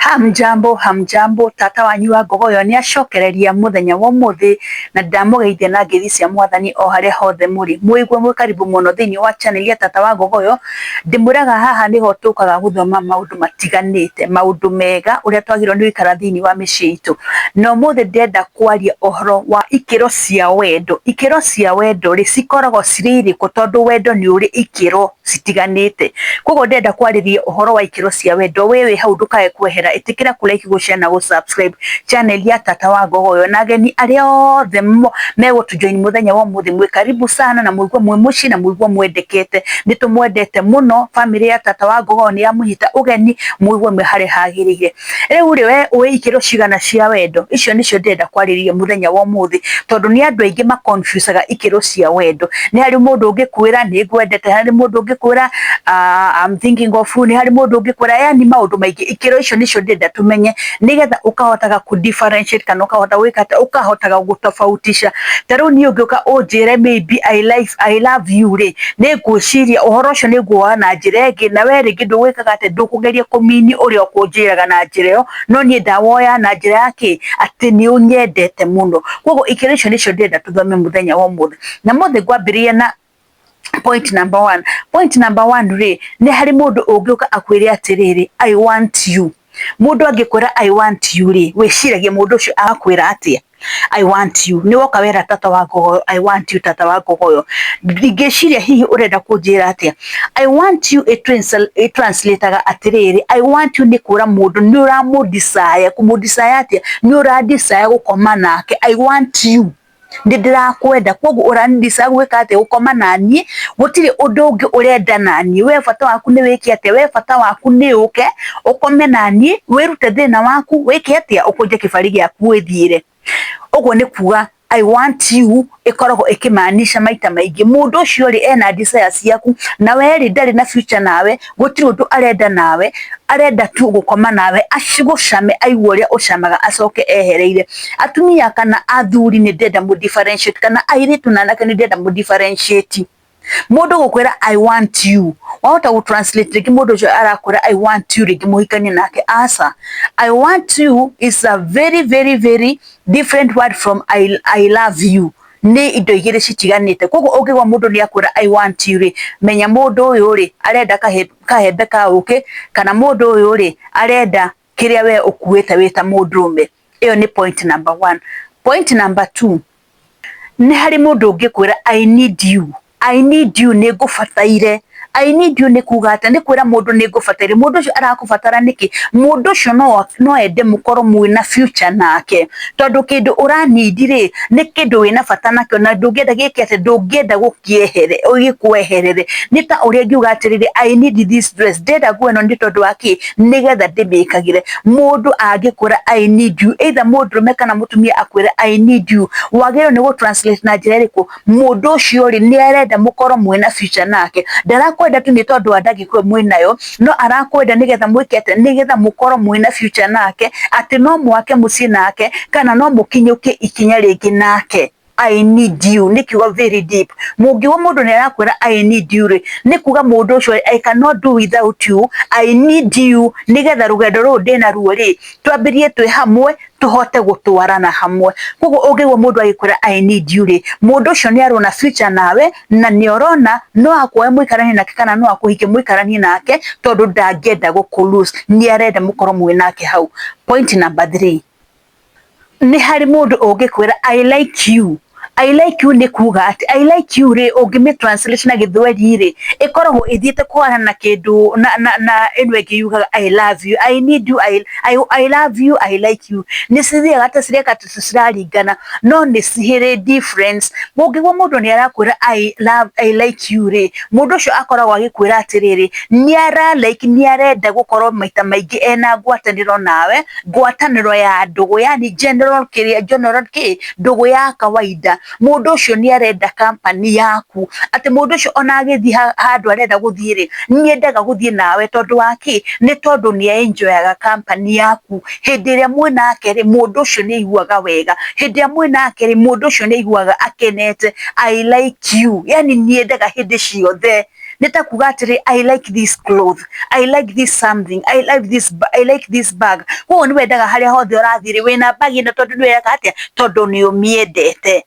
Hamjambo hamjambo, tata wanyu wa Ngogoyo nĩ acokereria mũthenya wa ũmũthĩ na ndamũgeithia na ngeithi cia Mwathani o harĩa hothe mũrĩ. Mũigue mwĩ karibu mũno thĩinĩ wa channel ya tata wa Ngogoyo. Ndĩmwĩraga haha nĩho tũkaga gũthoma maũndũ matiganĩte, maũndũ mega, ũrĩa twagĩrĩirwo nĩ gũikara thĩinĩ wa mĩciĩ itũ. Na ũmũthĩ ndĩrenda kwaria ũhoro wa ikĩro cia wendo. Ikĩro cia wendo rĩ, cikoragwo cirĩ irĩkũ tondũ wendo nĩ ũrĩ ikĩro citiganĩte. Koguo ndĩrenda kwarĩria ũhoro wa ikĩro cia wendo. We wĩ hau ndũkae kwehera, ĩtĩkĩra kũ like, gũ share na gũ subscribe channel ya tata wa Ngogoyo, na ageni arĩa othe megũtũ join mũthenya wa ũmũthĩ, mwĩ karibu sana na mũigue mwĩ mũciĩ na mũigue mwendekete. Nĩ tũmwendete mũno, family ya tata wa Ngogoyo nĩ yamũnyita ũgeni, mũigue mwĩ harĩa hagĩrĩire. Rĩu rĩ, we ũĩ ikĩro cigana cia wendo? Icio nĩcio ndĩrenda kwarĩrĩria mũthenya wa ũmũthĩ, tondũ nĩ andũ aingĩ ma confusaga ikĩro cia wendo. Nĩ harĩ mũndũ ũngĩkwĩra nĩ ngwendete, harĩ mũndũ ũngĩkwĩra I'm thinking of you, nĩ harĩ mũndũ ũngĩkwĩra, yani maũndũ maingĩ. Ikĩro icio nĩcio ndĩrenda tũmenye, nĩgetha ũkahotaga kũ differentiate kana ũkahota gwĩka atĩa, ũkahotaga gũtofautisha. Ta rĩu niĩ ũngĩũka ũnjĩre maybe I like, I love you rĩ, nĩ ngwĩciria ũhoro ũcio nĩ nguoya na njĩra ĩngĩ, na we rĩngĩ ndũgwĩkaga atĩ ndũkũgeria kũmini ũrĩa ũkũnjĩraga na njĩra ĩyo, no niĩ ndawoya na njĩra ya kĩ, atĩ nĩ ũnyendete mũno. Koguo ikĩro icio nĩcio ndĩrenda tũthome mũthenya wa ũmũthĩ. Na mũthĩ ngwambĩrĩria na point number one. Point number one rĩ, nĩ harĩ mũndũ ũngĩũka akwĩre atĩrĩrĩ, "I want you." Mũndũ angĩkwĩra "I want you" rĩ, wĩciragia mũndũ ũcio akwĩra atĩa? I want you. Nĩ woka wera tata wa Ngogoyo, "I want you, tata wa Ngogoyo." Ingĩciria hihi ũrenda kũnjĩra atĩa? I want you ĩtranslataga atĩrĩrĩ, I want you nĩ kwĩra mũndũ nĩ ũramũ desire. Kũmũ desire atĩa? Nĩ ũra desire gũkoma nake. I want you, nĩ ndĩrakwenda, koguo ũrani desire gwĩka atĩa? Gũkoma naniĩ. Gũtirĩ ũndũ ũngĩ ũrenda naniĩ. We bata waku nĩ wĩke atĩa? We bata waku nĩ ũke ũkome naniĩ, wĩrute thĩna waku, wĩke atĩa? Ũkũnje kĩbari gĩaku wĩthiĩre. Ũguo nĩ kuga I want you ĩkoragwo ĩkĩmaanisha maita maingĩ mũndũ ũcio rĩ, ena desire ciaku, na we rĩ, ndarĩ na future nawe, gũtirĩ ũndũ arenda nawe, arenda tu gũkoma nawe, acigũcame, aigue ũrĩa ũcamaga, acoke ehereire. Atumia kana athuri, nĩ ndĩrenda mũ differentiate, kana airĩtu na anake, nĩ ndĩrenda mũ differentiate. Mũndũ gũkwĩra "I want you", wahota gũ translate rĩngĩ mũndũ ũcio arakwĩra "I want you" rĩngĩ mũhikanie nake. Aca, I want you is a very very very different word from I love you. Nĩ indo igĩrĩ citiganĩte. Koguo ũngĩgwa mũndũ nĩ akwĩra "I want you" rĩ, menya mũndũ ũyũ rĩ, arenda kahembe ka ũkĩ, kana mũndũ ũyũ rĩ, arenda kĩrĩa we ũkuĩte wĩ ta mũndũrũme. Ĩyo nĩ point number one. Point number two, nĩ harĩ mũndũ ũngĩkwĩra "I need you". I need you, nĩ ngũbataire. I need you nĩ kuga atĩa? Nĩ kwĩra mũndũ nĩ ngũbataire. Mũndũ ũcio arakũbatara nĩkĩ? Mũndũ ũcio no ende mũkorwo mwĩna future nake, tondũ kĩndũ ũra need rĩ, nĩ kĩndũ wĩna bata nakĩo na ndũngĩenda gĩke atĩ ndũngĩenda gũkĩehere gĩkweherere. Nĩ ta ũrĩa ngiuga atĩrĩrĩ, "I need this dress", ndĩrenda nguo ĩno nĩ tondũ wa kĩ? Nĩgetha ndĩmĩkagĩre. Mũndũ angĩkwĩra "I need you", either mũndũrũme kana mũtumia akwĩre "I need you", wagĩrĩirwo nĩ gũ translate na njĩra ĩrĩkũ? Mũndũ ũcio rĩ, nĩ arenda mũkorwo mwĩna future nake. Ndarakwenda tu nĩ tondũ wa ndagĩka ĩyo mwĩnayo, no arakwenda nĩgetha mwĩke atĩa? Nĩgetha mũkorwo mwĩna future nake, atĩ no mwake mũciĩ nake kana no mũkinyũkie ikinya rĩngĩ nake. I need you nĩ kiugo very deep. Mũngiuga mũndũ nĩ arakwĩra "I need you" rĩ, nĩ kuga mũndũ ũcio, I cannot do without you, I need you, nĩgetha rũgendo rũrũ ndĩna ruo rĩ, twambĩrie twĩ hamwe, tũhote gũtwarana hamwe. Koguo ũngĩigua mũndũ agĩkwĩra "I need you" rĩ, mũndũ ũcio nĩ arona future nawe, na nĩ ũrona no akuoe mũikaranie nake kana no akũhikie mũikaranie nake, tondũ ndangĩenda gũkũ lose, nĩ arenda mũkorwo mwĩ nake hau. Point number three, nĩ harĩ mũndũ ũngĩkwĩra "I like you". I like you nĩ kuga atĩ, I like you rĩ, ũngĩmĩ translate na gĩthweri rĩ, ĩkoragwo ĩthiĩte kũhana na kĩndũ na ĩno ĩngĩ yugaga "I love you", I need you, I love you, I like you, nĩ cithiaga ta cireka ta ciraringana, no nĩ cihĩrĩ difference. Mũngĩgua mũndũ nĩ arakwĩra I love, I like you" rĩ, mũndũ ũcio akoragwo agĩkwĩra atĩrĩrĩ, nĩ ara like, nĩ arenda gũkorwo maita maingĩ ena ngwatanĩro nawe, ngwatanĩro ya ndũgũ, yani general kĩrĩa, general kĩ, ndũgũ ya kawaida. Mũndũ ũcio nĩ arenda company yaku, atĩ mũndũ ũcio ona agĩthiĩ handũ arenda gũthiĩ rĩ, nĩ endaga gũthiĩ nawe. Tondũ wa kĩ? Nĩ tondũ nĩ enjoyaga company yaku. Hĩndĩ ĩrĩa mwĩ nake rĩ, mũndũ ũcio nĩ aiguaga wega. Hĩndĩ ĩrĩa mwĩ nake rĩ, mũndũ ũcio nĩ aiguaga akenete. I like you, yani nĩ endaga hĩndĩ ciothe Nĩ ta kuga atĩrĩ, "I like this cloth, I like this something, I like this bag." Koguo nĩ wendaga harĩa hothe ũrathiĩ rĩ, wĩna bag ĩno tondũ nĩ weka atĩa? Tondũ nĩ ũmĩendete.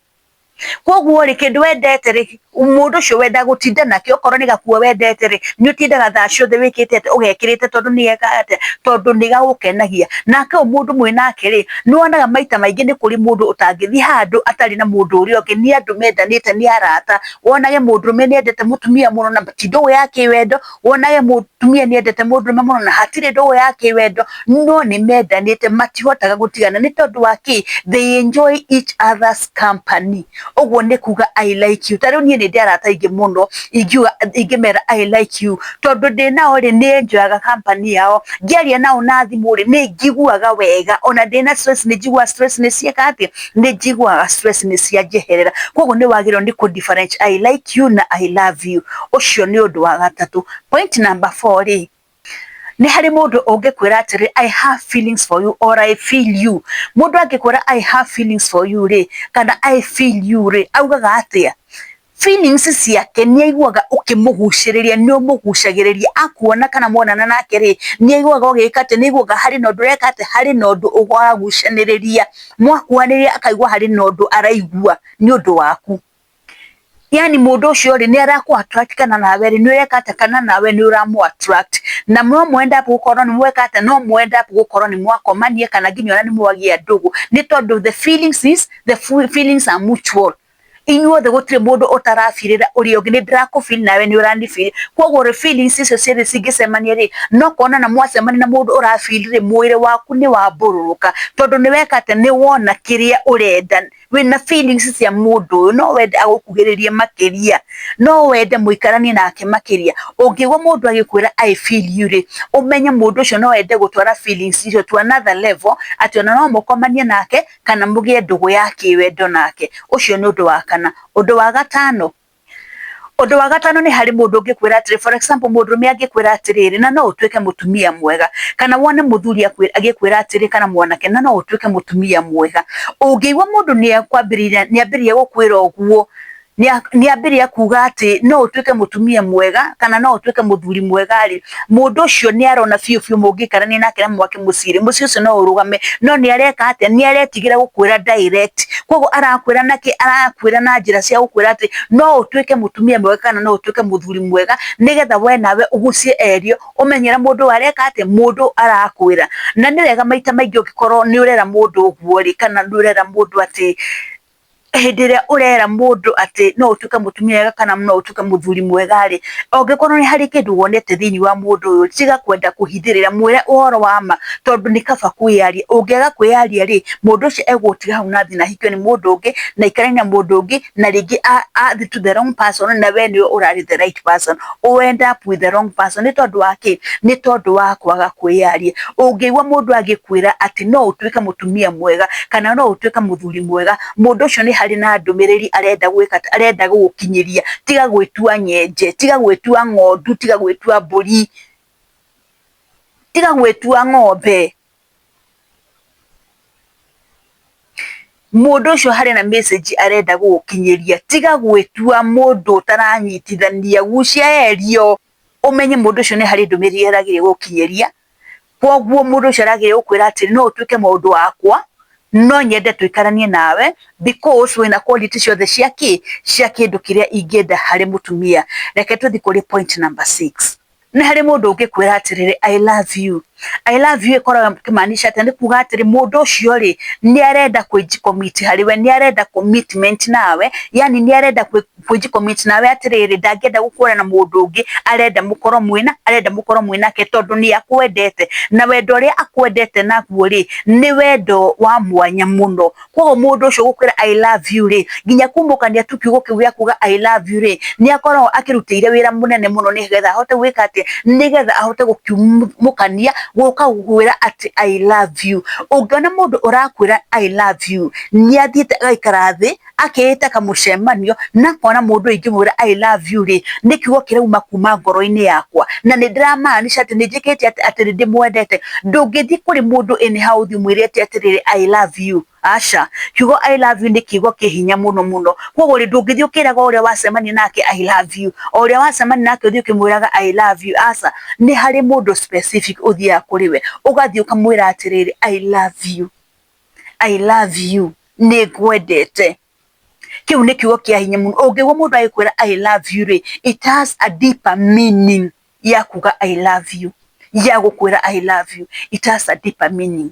Koguo rĩ, kĩndũ wendete rĩ, mũndũ ũcio wendaga gũtinda nakĩo, okorwo nĩ gakuo wendete rĩ, nĩ ũtindaga thaa ciothe wĩkĩte atĩa? Ũgekĩrĩte, tondũ nĩ geka atĩa? Tondũ nĩ gagũkenagia. Nake ũyũ mũndũ mwĩnake rĩ, nĩ wonaga maita maingĩ nĩ kũrĩ mũndũ ũtangĩthiĩ handũ atarĩ na mũndũ ũrĩa ũngĩ, nĩ andũ mendanĩte, nĩ arata. Wonage mũndũrũme nĩ endete mũtumia mũno na ti ndũgũ ya kĩwendo, wonage mũtumia nĩ endete mũndũrũme mũno na hatirĩ ndũgũ ya kĩwendo, no nĩ mendanĩte, matihotaga gũtigana. Nĩ tondũ wa kĩ? They enjoy each other's company. Ũguo nĩ kuga "I like you". Ta rĩu niĩ nĩ ndĩ arata aingĩ mũno ingiuga, ingĩmera "I like you", tondũ ndĩ nao rĩ, nĩ enjoyaga company yao. Ngĩaria nao na thimũ rĩ, nĩ njiguaga wega. Ona ndĩna stress, nĩ njiguaga stress nĩ cieka atĩa? Nĩ njiguaga stress nĩ cianjeherera. Koguo nĩ wagĩrĩirwo nĩ kũ differentiate "I like you" na "I love you". Ũcio nĩ ũndũ wa gatatũ. Point number four rĩ, nĩ harĩ mũndũ ũngĩkwĩra atĩrĩ, "I have feelings for you" or "I feel you". Mũndũ angĩkwĩra "I have feelings for you" rĩ, kana "I feel you" rĩ, augaga atĩa? Feelings ciake nĩ aiguaga ũkĩmũgucĩrĩria, nĩ ũmũgucagĩrĩria. Akuona kana mwonana nake rĩ, nĩ aiguaga ũgĩka atĩ, nĩ aiguaga harĩ na ũndũ ũreka atĩ, harĩ na ũndũ ũragucanĩrĩria. Mwakuhanĩrĩria, akaigua harĩ na ũndũ araigua nĩ ũndũ waku. Yani mũndũ ũcio rĩ, nĩ arakũ attract, kana nawe rĩ, nĩ ũreka atĩa? Kana nawe nĩ ũramũ attract, na no mwenda gũkorwo nĩ mweka atĩa? No mwenda gũkorwo nĩ mwakomania, kana nginya ona nĩ mwagĩa ndũgũ, nĩ tondũ the feelings are mutual. Inyuothe gũtirĩ mũndũ ũtarabirĩra ũrĩa ũngĩ. Nĩ ndĩrakũ feel, nawe nĩ ũrani feel. Koguo rĩ, feelings icio cierĩ cingĩcemania rĩ, no kuona na mwacemania na mũndũ ũra feel rĩ, mwĩrĩ waku nĩ wambũrũrũka, tondũ nĩ weka atĩa? Nĩ wona kĩrĩa ũrenda. Wĩna feelings cia mũndũ ũyũ, no wende agũkuhĩrĩrie makĩria, no wende mũikaranie nake makĩria. Ũngĩigua mũndũ agĩkwĩra "I feel you" rĩ, ũmenye mũndũ ũcio no ende gũtwara feelings icio to another level, atĩ ona no mũkomanie nake kana mũgĩe ndũgũ ya kĩwendo nake. Ũcio nĩ ũndũ wa kana. Ũndũ wa gatano, nĩ harĩ mũndũ ũngĩkwĩra atĩrĩ, for example, mũndũrũme angĩkwĩra atĩrĩrĩ, "Na no ũtuĩke mũtumia mwega", kana wone mũthuri agĩkwĩra atĩrĩ, kana mwanake, "Na no ũtuĩke mũtumia mwega". Ũngĩigua mũndũ nĩ ambĩrĩria gũkwĩra ũguo, nĩ ambĩrĩria kuga atĩ no ũtuĩke mũtumia mwega kana no ũtuĩke mũthuri mwega rĩ, mũndũ ũcio nĩ arona biũ biũ mũngĩikarania nake na mwake mũciĩ rĩ, mũciĩ ũcio no ũrũgame. No nĩ areka atĩa? Nĩ aretigĩra gũkwĩra direct. Koguo arakwĩra nakĩ? Arakwĩra na njĩra cia gũkwĩra atĩ no ũtuĩke mũtumia mwega kana no ũtuĩke mũthuri mwega, nĩgetha we nawe ũgucie erio, ũmenye ũrĩa mũndũ areka atĩa, mũndũ arakwĩra. Na nĩ wega maita maingĩ ũngĩkorwo nĩ ũrera mũndũ ũguo rĩ, kana nĩ ũrera mũndũ atĩ, hĩndĩ ĩrĩa ũrera mũndũ atĩ no ũtuĩke mũtumia mwega kana no ũtuĩke mũthuri mwega rĩ, ũngĩkorwo nĩ harĩ kĩndũ wonete thĩinĩ wa mũndũ ũyũ, tiga kwenda kũhithĩrĩra, mwĩre ũhoro wa ma, tondũ nĩ kaba kwĩyaria. Ũngĩaga kwĩyaria rĩ, mũndũ ũcio egũgũtiga hau na athiĩ na ahikio nĩ mũndũ ũngĩ, na aikaranie na mũndũ ũngĩ, na rĩngĩ athiĩ to the wrong person, na we nĩwe ũrarĩ the right person. Ũ end up with the wrong person. Nĩ tondũ wa kĩ? Nĩ tondũ wa kwaga kwĩyaria. Ũngĩigua mũndũ agĩkwĩra atĩ no ũtuĩke mũtumia mwega kana no ũtuĩke mũthuri mwega, mũndũ ũcio nĩ harĩ na ndũmĩrĩri arenda gwĩka, arenda gũgũkinyĩria. Tiga gwĩtua nyenje, tiga gwĩtua ng'ondu, tiga gwĩtua mbũri, tiga gwĩtua ng'ombe. Mũndũ ũcio harĩ na message arenda gũgũkinyĩria. Tiga gwĩtua mũndũ ũtaranyitithania. Gucia erio, ũmenye mũndũ ũcio nĩ harĩ ndũmĩrĩri arageria gũgũkinyĩria. Koguo mũndũ ũcio arageria gũkwĩra atĩ no ũtuĩke mũndũ wakwa, no nyende tũikaranie nawe because wĩna quality ciothe cia kĩ, cia kĩndũ kĩrĩa ingĩenda harĩ mũtumia. Reke tũthiĩ kũrĩ point number 6. Nĩ harĩ mũndũ ũngĩkwĩra atĩrĩrĩ, "I love you". "I love you" ĩkoragwo ĩkĩmaanisha atĩa? Nĩ kuga atĩrĩ, mũndũ ũcio rĩ, nĩ arenda kwĩji-commit harĩ we, nĩ arenda commitment nawe, yani nĩ arenda kwĩji-commit nawe atĩrĩrĩ, ndangĩenda gũkuona na mũndũ ũngĩ, arenda mũkorwo mwĩna, arenda mũkorwo mwĩnake, tondũ nĩ akwendete, na wendo ũrĩa akwendete naguo rĩ, nĩ wendo wa mwanya mũno. Koguo mũndũ ũcio gũkwĩra "I love you" rĩ, nginya kumũkania tu kiugo kĩu gĩa kuga "I love you" rĩ, nĩ akoragwo akĩrutĩire wĩra mũnene mũno nĩgetha ahote gwĩka atĩa? Nĩgetha ahote gũkiumũkania gũka gũkwĩra atĩ "I love you". Ũngĩona mũndũ ũrakwĩra "I love you", nĩ athiĩte agaikara thĩ, akeĩta kamũcemanio, na akona mũndũ ũyũ ingĩmwĩra "I love you" rĩ, nĩ kiugo kĩrauma kuma ngoro-inĩ yakwa, na nĩ ndĩramaanisha atĩ nĩ njĩkĩte atĩ nĩ ndĩmwendete. Ndũngĩthiĩ kũrĩ mũndũ anyhow ũthiĩ ũmwĩre atĩ atĩrĩrĩ, "I love you". Aca, kiugo "I love you" nĩ kiugo kĩ hinya mũno mũno. Koguo rĩ, ndũngĩthiĩ ũkĩraga ũrĩa wacemania nake "I love you", o ũrĩa wacemania nake ũthiĩ ũkĩmwĩraga "I love you". Aca, nĩ harĩ mũndũ specific ũthiaga kũrĩ we, ũgathiĩ ũkamwĩra atĩrĩrĩ, "I love you, I love you, nĩ ngwendete." Kĩu nĩ kiugo kĩa hinya mũno. Ũngĩigua mũndũ agĩkwĩra "I love you" rĩ, it has a deeper meaning ya kuga "I love you", ya gũkwĩra "I love you". It has a deeper meaning.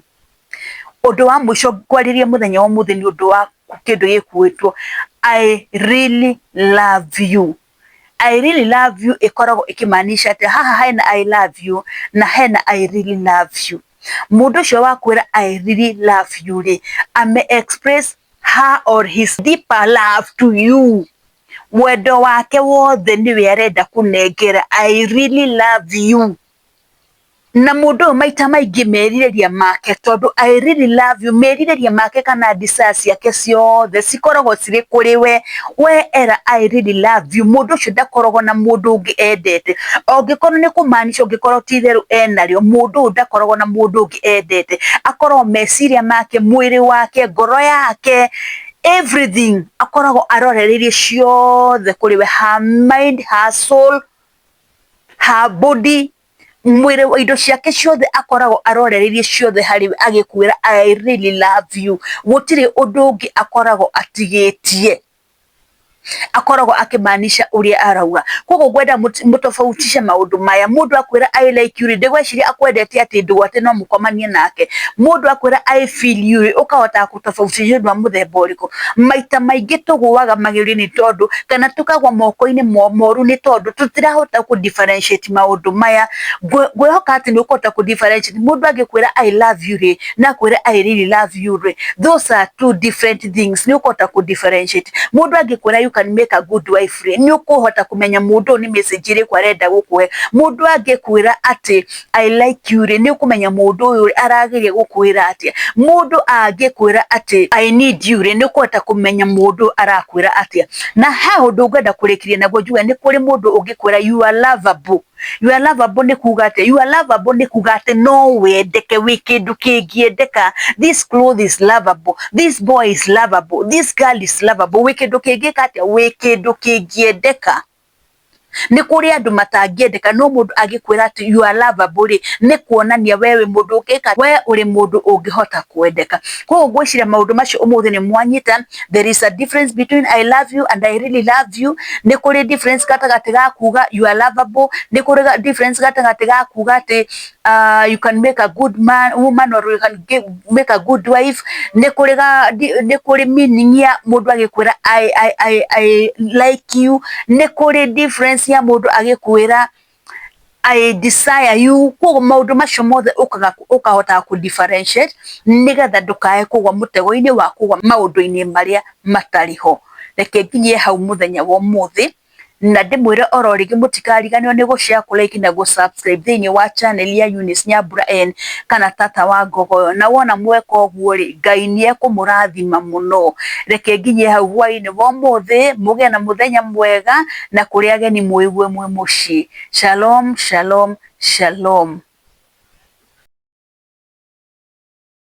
Ũndũ wa mũico ngwarĩria mũthenya wa ũmũthĩ nĩ ũndũ wa kĩndũ gĩkwĩtwo "I really love you". "I really love you" ĩkoragwo ĩkĩmaanisha atĩ haha hena "I love you" na hena "I really love you". Mũndũ ũcio wakwĩra "I really love you" rĩ, ame express her or his deeper love to you. Wendo wake wothe nĩwe arenda kũnengera "I really love you". Na mũndũ ũyũ maita maingĩ merirĩria make, tondũ "I really love you", merirĩria make kana desire ciake ciothe cikoragwo cirĩ kũrĩ we. We era "I really love you", mũndũ ũcio ndakoragwo na mũndũ ũngĩ endete. Ũngĩkorwo nĩ kũmaanisha, ũngĩkorwo ti itherũ enarĩo, mũndũ ũyũ ndakoragwo na mũndũ ũngĩ endete. Akoragwo meciria make, mwĩrĩ wake, ngoro yake, everything akoragwo arorereirie ciothe kũrĩ we. Her mind, her soul, her body, mwĩrĩ, indo ciake ciothe akoragwo arorereirie ciothe harĩ we agĩkwĩra "I really love you". Gũtirĩ ũndũ ũngĩ akoragwo atigĩtie, akoragwo akĩmaanisha ũrĩa arauga. Koguo ngwenda mũtofautishe maũndũ maya. Mũndũ akwĩra "I like you" rĩ, ndĩgweciria akwendete atĩ ndũgũ, atĩ no mũkomanie nake. Mũndũ akwĩra "I feel you" rĩ, ũkahota gũtofautisha ũndũ wa mũthemba ũrĩkũ. Maita maingĩ tũgũaga magerio nĩ tondũ, kana tũkagwa moko-inĩ moru nĩ tondũ tũtirahota kũ differentiate maũndũ maya. Ngwĩhoka atĩ nĩ ũkũhota kũ differentiate. Mũndũ angĩkwĩra "I love you" rĩ, na akwĩre "I really love you" rĩ, those are two different things. Nĩ ũkũhota kũ differentiate. Mũndũ angĩkwĩra "You can make a good wife" rĩ, nĩ ũkũhota kũmenya mũndũ ũyũ nĩ message ĩrĩkũ arenda gũkũhe. Mũndũ angĩkwĩra atĩ "I like you" rĩ, nĩ ũkũmenya mũndũ ũyũ arageria gũkwĩra atĩa. Mũndũ angĩkwĩra atĩ "I need you" rĩ, nĩ ũkũhota kũmenya mũndũ arakwĩra atĩa. Na he ũndũ ngwenda kũrĩkĩria naguo njuge, nĩ kũrĩ mũndũ ũngĩkwĩra "You are lovable". "You are lovable" nĩ kuga atĩa? "You are lovable" nĩ kuga atĩ no wendeke, wĩ kĩndũ kĩngĩendeka. This cloth is lovable, this boy is lovable, this girl is lovable. Wĩ kĩndũ kĩngĩka atĩa? Wĩ kĩndũ kĩngĩendeka. Nĩ kũrĩ andũ matangĩendeka, no mũndũ angĩkwĩra atĩ "You are lovable" rĩ, nĩ kuonania we wĩ mũndũ ũngĩka, we ũrĩ mũndũ ũngĩhota kwendeka. Koguo ngwĩciria maũndũ macio ũmũthĩ nĩ mwanyita. There is a difference between "I love you" and "I really love you". Nĩ kũrĩ difference gatagatĩ ga kuga "You are lovable". Nĩ kũrĩ difference gatagatĩ ga kuga atĩ "You can make a good man, woman" or "You can make a good wife". Nĩ kũrĩ meaning ya mũndũ agĩkwĩra I like you". Nĩ kũrĩ difference ya mũndũ agĩkwĩra "I desire you". Koguo maũndũ macio mothe ũkahota kũ differentiate nĩgetha ndũkae kũgwa mũtego-inĩ wa kũgwa maũndũ-inĩ marĩa matarĩ ho. Reke nginyie hau mũthenya wa ũmũthĩ na ndĩmwĩre oro rĩngĩ, mũtikariganĩrwo nĩ gũ share, kũ like na gũ subscribe thĩinĩ wa channel ya Eunice Nyambura N kana Tata wa Ngogoyo. Na wona mweka ũguo rĩ, Ngai nĩ ekũmũrathima mũno. Reke nginyie hau hwainĩ wa ũmũthĩ. Mũgĩe na mũthenya mwega, na kũrĩ ageni mwĩigue mwĩ mũciĩ. Shalom, shalom, shalom.